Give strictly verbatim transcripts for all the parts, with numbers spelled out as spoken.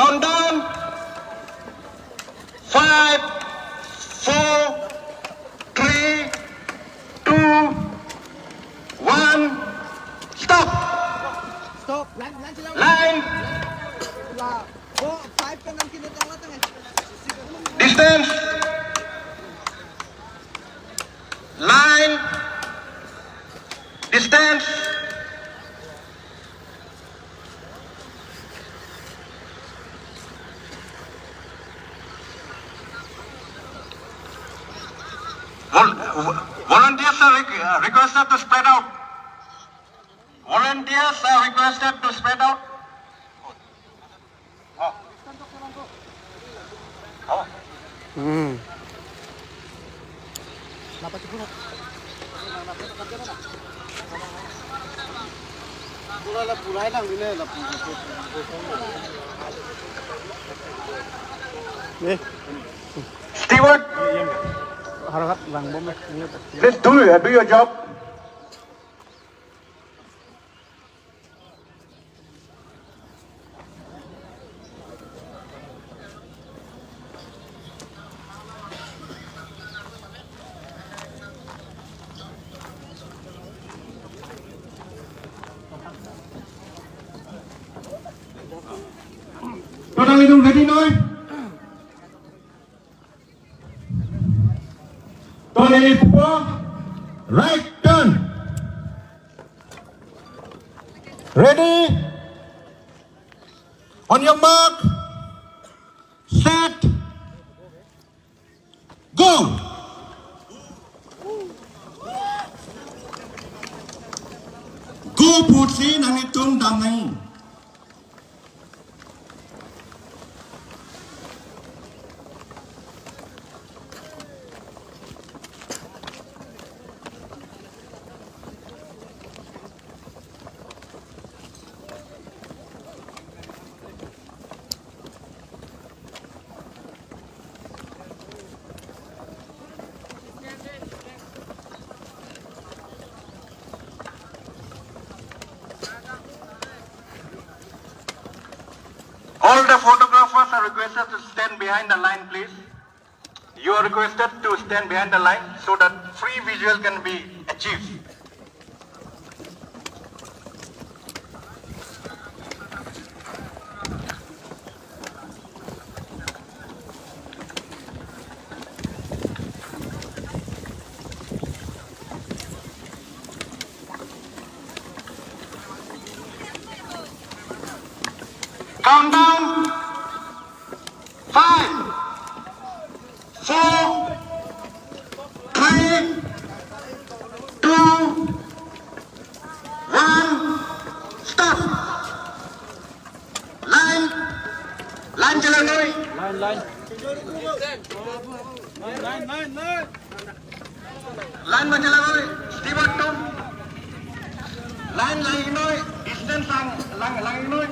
Countdown. Five, four, three, two, one. Stop. Stop. Line, line, line. Line. Line. Four, five kan nangkin datang datang eh. Distance. Line. Distance. Vol-, volunteers are requ-, uh, requested to spread out. Volunteers are requested to spread out. Oh. Oh. Hmm. Eh. Steward, harap langbom, eh. Please do, do your job. To nanglitum ready noi? To neli pupo, right turn. Ready? On your mark. Set. Go. Go pusi nanglitum dam nang. All the photographers are requested to stand behind the line, please. You are requested to stand behind the line so that free visual can be achieved. Countdown. Five, four, three, two, one, stop. Line, line chelangoi. Line, line. Line, line, line. Line ma chelangoi, steward atum. Line lang-iknoi, distance lang, lang, lang-iknoi.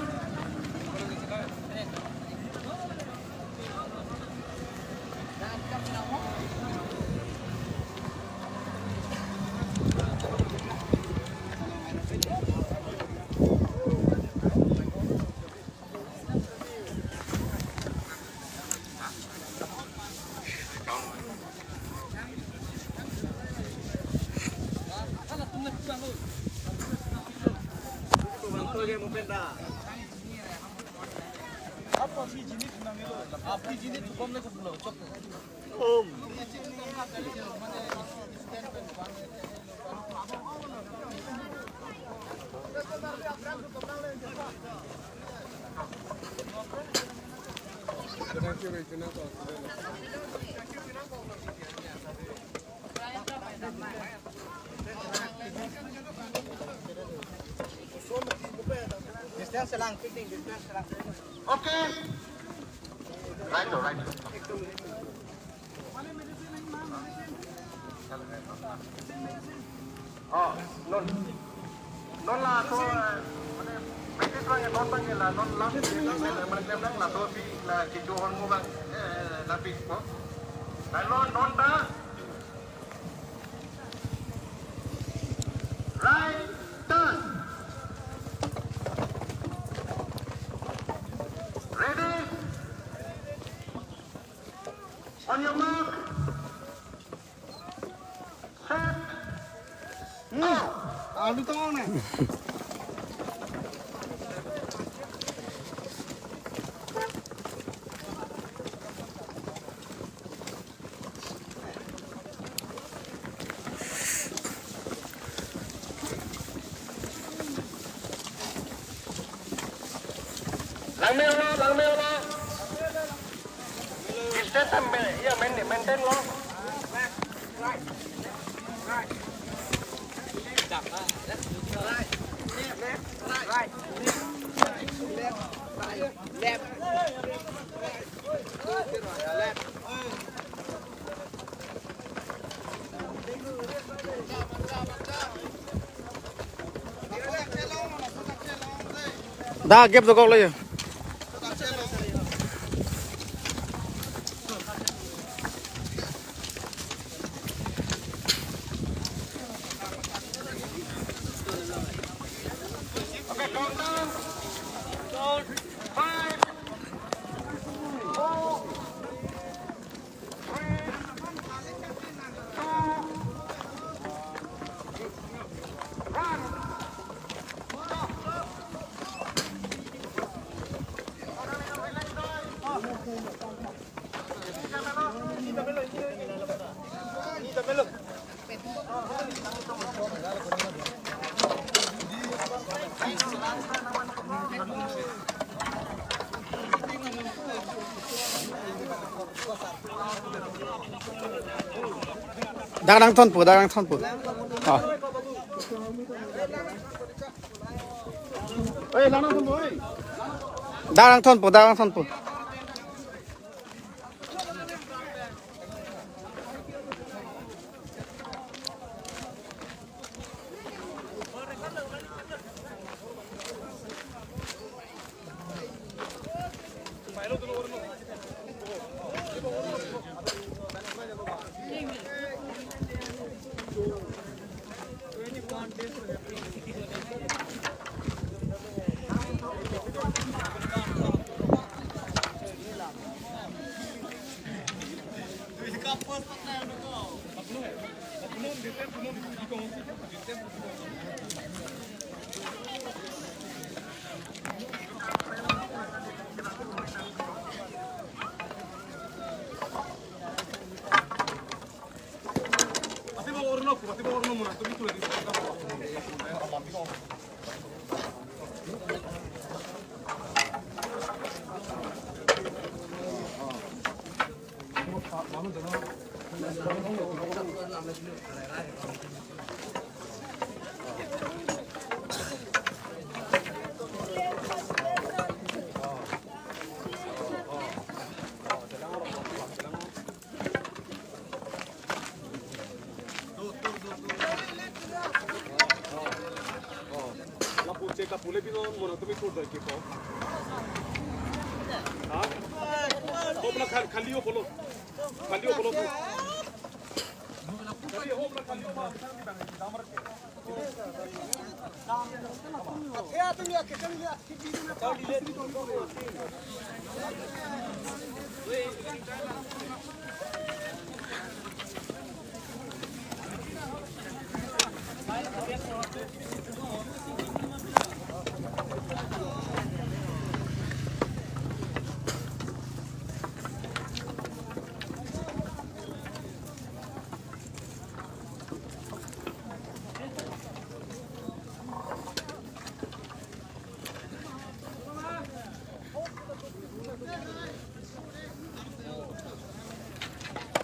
Distance lang, keeping distance lang. Okay. Right, right. Oh, non. Non laso, eh, mane, British abang, non abang la, non last, last, eh, mane, klem nang laso si la kecho ahormu abang, eh, lapipo. Lalu non ta. Right turn. Ready? Set. Hmm. Alu tong ne. Langme ulo, langme ulo. Distance am-, ya, main-, maintain lo. Da, gap dokok lo ya. Dak nangthonpo, dak nangthonpo. Ah. Dak nangthonpo, dak nangthonpo. Lapu che kapule bino mona tumi tur dai ke ko. Ha? Hom la khal-, khali o polo. Khali o polo. Khali hom la khali o ma.